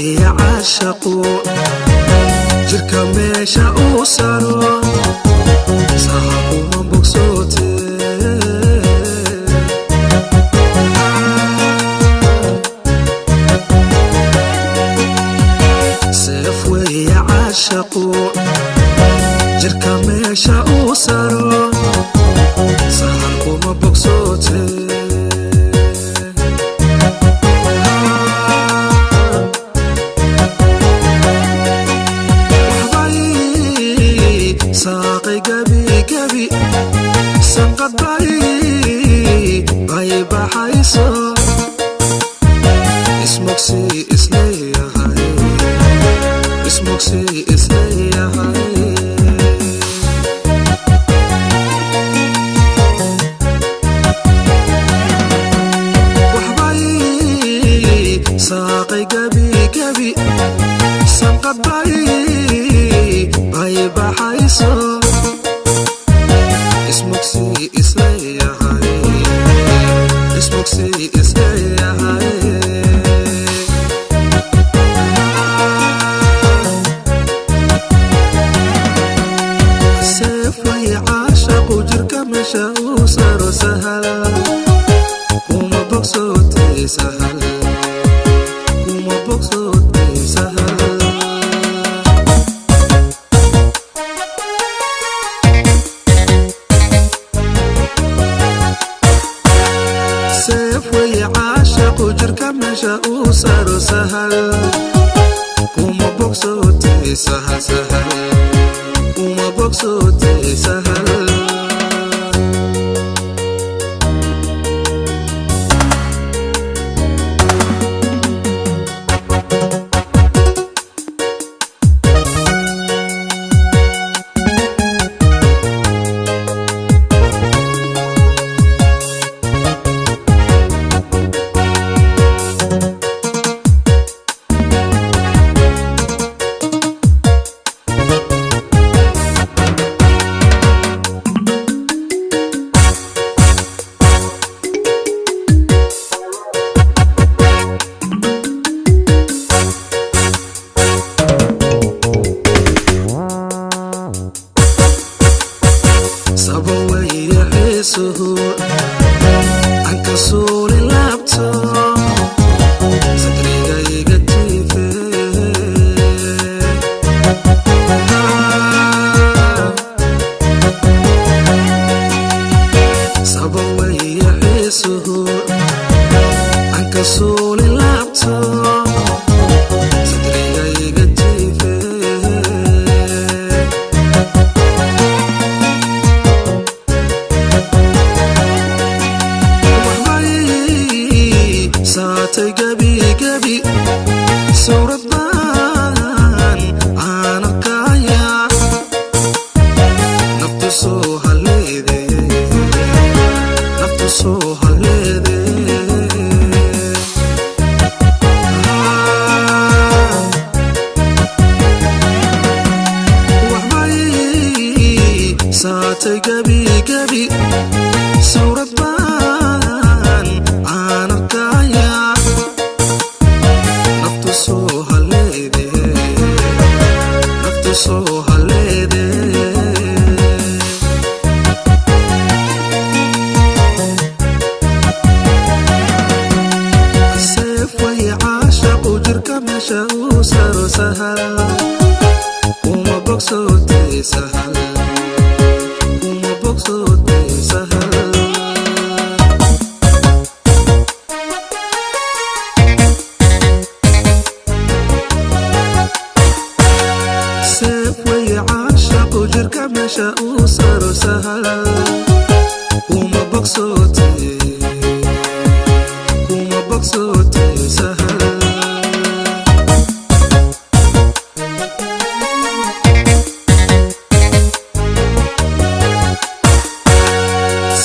Weeye caashaqu jirka meesha uu saro, saha kuma bogsoote. Seef weeye caashaqu jirka meesha uu saro, sahal kuma bogsoote. Waxbay saaqay gabi gabi, sanqadbay bay baxayso, ismogsi isleeyahay, ismogsi isleeyahay. Waxbay saaqay gabi gabi, sanqadbay bay baxayso, ismogsi isleeyahay, ismogsi isleeyahay. Seef way caashaqu jirka meesha uu saro, sahal kuma bogsootay, sahal kuma bogsootay, sahal. Seef way caashaqu jirka meesha uu saro, sahal kuma bogsootay, sahal, sahal kuma bogsootay, sahal. Sabo weeye xiisuhu aan ka suuli laabto, sadriga iga jiife. Sabo weeye xiisuhu aan ka suuli laabto, sadriga iga jiife. Waxbay saatay gabi gabi, suurad baan aan arkaya, naftu soo haleede, naftu soo haleede. Waxbay saatay gabi gabi, suurad baan aan arkaya, naftu soo haleede, naftu soo haleede. Seef way caashaqu jirka meesha uu saro, sahal kuma bogsootay, sahal kuma bogsootay, sahal. Seef way caashaqu jirka meesha uu saro, sahal kuma bogsootay, kuma bogsootay, sahal.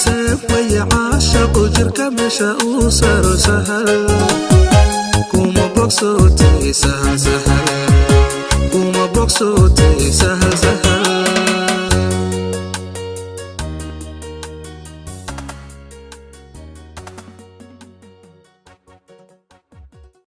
Seef way caashaqu jirka meesha uu saro, sahal kuma bogsootay, sahal, sahal kuma bogsootay, sahal, sahal.